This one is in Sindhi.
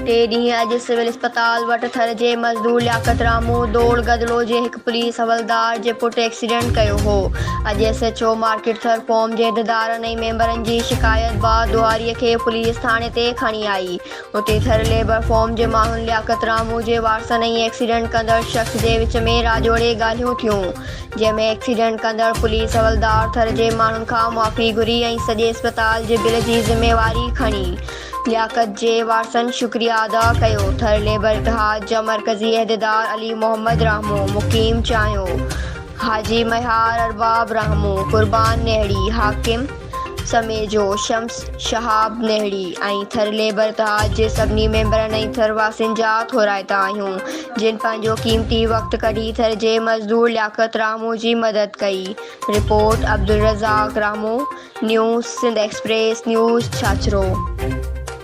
ٽي ڏينهن اڄ سول اسپتال وٽ ٿر جي مزدور لياقت راهمون دوڙ گدلو جي هڪ پوليس حوالدار جي پٽ ايڪسيڊنٽ ڪيو هو. اڄ S H O market Thar form جي عهديدارن ۽ ميمبرن جي شڪايت بعد ڏوهاري کي پوليس ٿاڻي تي کڻي آئي. اتي ٿر ليبر فورم جي ماڻهن لياقت راهمون جي وارثن ۽ ايڪسيڊنٽ ڪندڙ شخص جي وچ ۾ راڄوڙي ڳالهيون ٿيون جنهن ۾ ايڪسيڊنٽ ڪندڙ پوليس حوالدار ٿر جي ماڻهن کان معافي گهري ۽ سڄي اسپتال جي بل جي ذميواري کڻي لياقت جي وارثن شڪريه ادا ڪيو. ٿر ليبر اتحاد جا مرڪزي عهديدار علي محمد راهمون، مقيم چانهيو، حاجي ميهار ارباب راهمون، قربان نهڙي، حاڪم سميجو، شمس شهاب نهڙي ۽ ٿر ليبر اتحاد جي سڀني ميمبرن ۽ ٿر واسين جا ٿورائتا آهيون جن پنهنجو قيمتي وقت ڪڍي ٿر جي مزدور لياقت راهمون جي مدد ڪئي. Report, Abdulrazzaq Rahmoon, news Sindh express news Chachro.